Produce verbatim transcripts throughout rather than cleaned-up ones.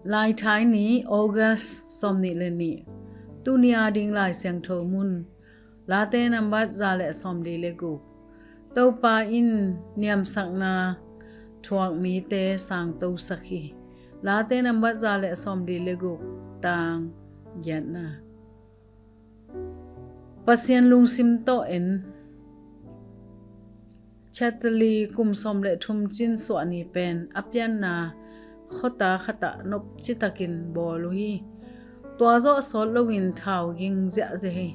Laithai ni, August sawmnih le nih. Tuni a ding Lai Siangtho mun, Late nambat za le sawmli le guk. Topa in niamsakna thuak mite sangtosak hi. Late nambat za le sawmli le guk, tang giatna. Pasian lungsim tawh en. Chatterley kum sawm le thum cin suah ni pen a pianna khuata khatah nopcitakin bawl uh hi. Tua zawh sawt loin thau ging ziahziah hi.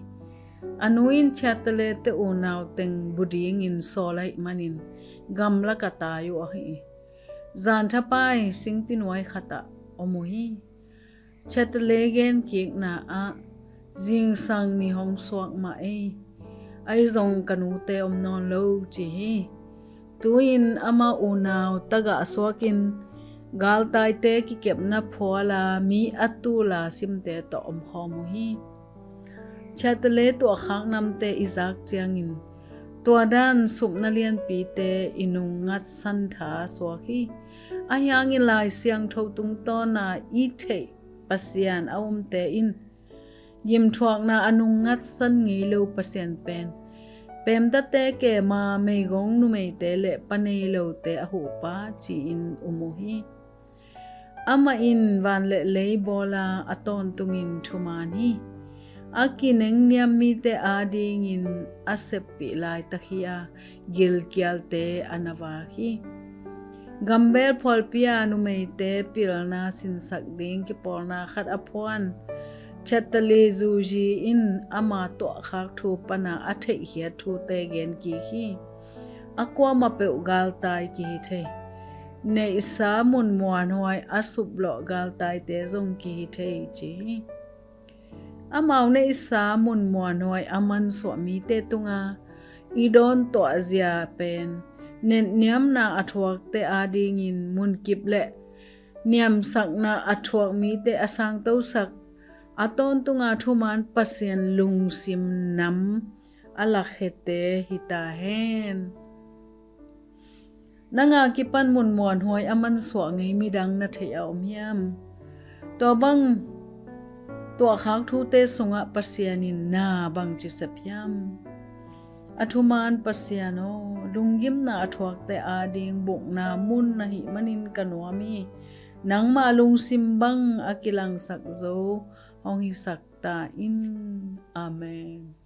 A nu in Chatterley te unau teng bu dingin sawl ahih manin gamlak a tai uh ahi hi. Zan thapai singpi nuai khatah om uh hi. Chatterley gen kikna ah, zingsang ni hong suak mah ei, ahi zong ka nute om nawn lo ci hi. Tu-in ama unau tagah suakin galtaite kikepna phuala mi a tula simte tawh omkhawm uh hi. Chatterley tuahkhak namte i zak ciangin tua dan supna lianpite i nung ngatsan tha suak hi. Ahi hangin Lai Siangtho tungtawna i theih Pasian a umte in gimthuakna a nung ngatsan ngei lo Pasian pen pemtate kema meigong numeite le pa nei lote a huhpa ci-in um uh hi. Amah in van le lei bawla a tawntungin thuman hi. A kinengniam mite adingin a seppih laitak hi a, gilkialte a na vak hi. Gambel phualpi a numeite pilna sinsak ding kipawlna khat a phuan Chatterley zuzi in ama tuahkhak thu pana a theihkhiat thute gen kik hi. A kuamah peuh galtai kihi thei. Neihsa mun muanhuai a suplawh galtaite zong kihi thei ci hi. Amau neihsa mun muanhuai a mansuah mite tunga i dawn tuahzia pen netniamna a thuakte adingin munkip le niamsakna a thuak mite a sangtosak, a tawntunga thuman Pasian lungsim nam a lakkhete hi ta hen. Nang a kipan mun muanhuai a mansuah ngei midang na theih a om hiam? Tua bang tuahkhak thute sungah Pasian in na bangci sep hiam? A thuman Pasian aw, lunggimna a thuakte ading bukna mun ahih manin ka nuam hi. Nangmah lungsim bang a kilangsak zo hong hisak ta in. Amen.